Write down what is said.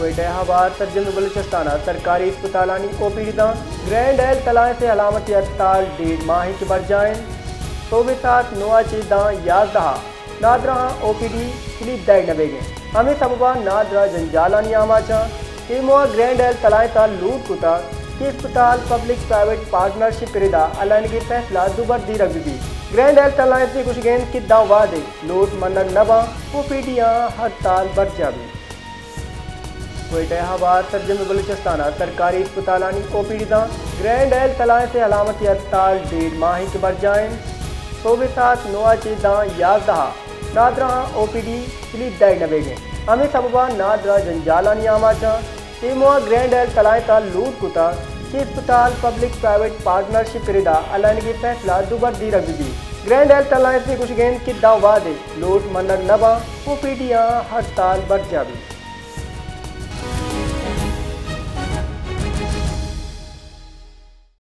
کوئٹہ ءِ احوال، سرجمیں بلوچستان ءِ سرکاری اسپتالانی او پی ڈی داں گرینڈ ہیلتھ الائنس ءِ علامتی ہڑتال ڈیڑھ ماہ کہ برجاہ انت۔ صبح ساعت نو ءَ چہ داں یازدہ ءَ نادراہاں او پی ڈی کلیت دئیگ نہ بیگ انت۔ ہمے سبب ءَ نادراہ جنجالانی آماچاں۔ اے موہ ءَ گرینڈ ہیلتھ الائنس ءَ لوٹ کتگ کہ اسپتال پبلک پرائیویٹ پارٹنرشپ ءِ ردا الائینگ ءِ فیصلہ دوبر دیرگ بہ بیت۔ گرینڈ ہیلتھ الائنس ءِ گوشگ انت کہ داں وہدے لوٹ منگ نہ باں، او پی ڈی آں ہڑتال برجاہ بیت۔ کوئٹہ ءِ احوال، سرجمیں بلوچستان ءِ سرکاری اسپتالانی او پی ڈی داں گرینڈ ہیلتھ الائنس ءِ علامتی ہڑتال ڈیڑھ ماہ کہ برجاہ انت۔ صبح ساعت نو ءَ چہ داں یازدہ ءَ نادراہاں او پی ڈی کلیت دئیگ نہ بیگ انت۔ ہمے سبب ءَ نادراہ جنجالانی آماچاں۔ اے موہ ءَ گرینڈ ہیلتھ الائنس ءَ لوٹ کتگ کہ اسپتال پبلک پرائیویٹ پارٹنرشپ ءِ ردا الائینگ ءِ فیصلہ دوبر دیرگ بہ بیت۔ گرینڈ ہیلتھ الائنس ءِ گوشگ انت کہ داں وہدے لوٹ منگ نہ باں، او پی ڈی آں ہڑتال برجاہ بیت۔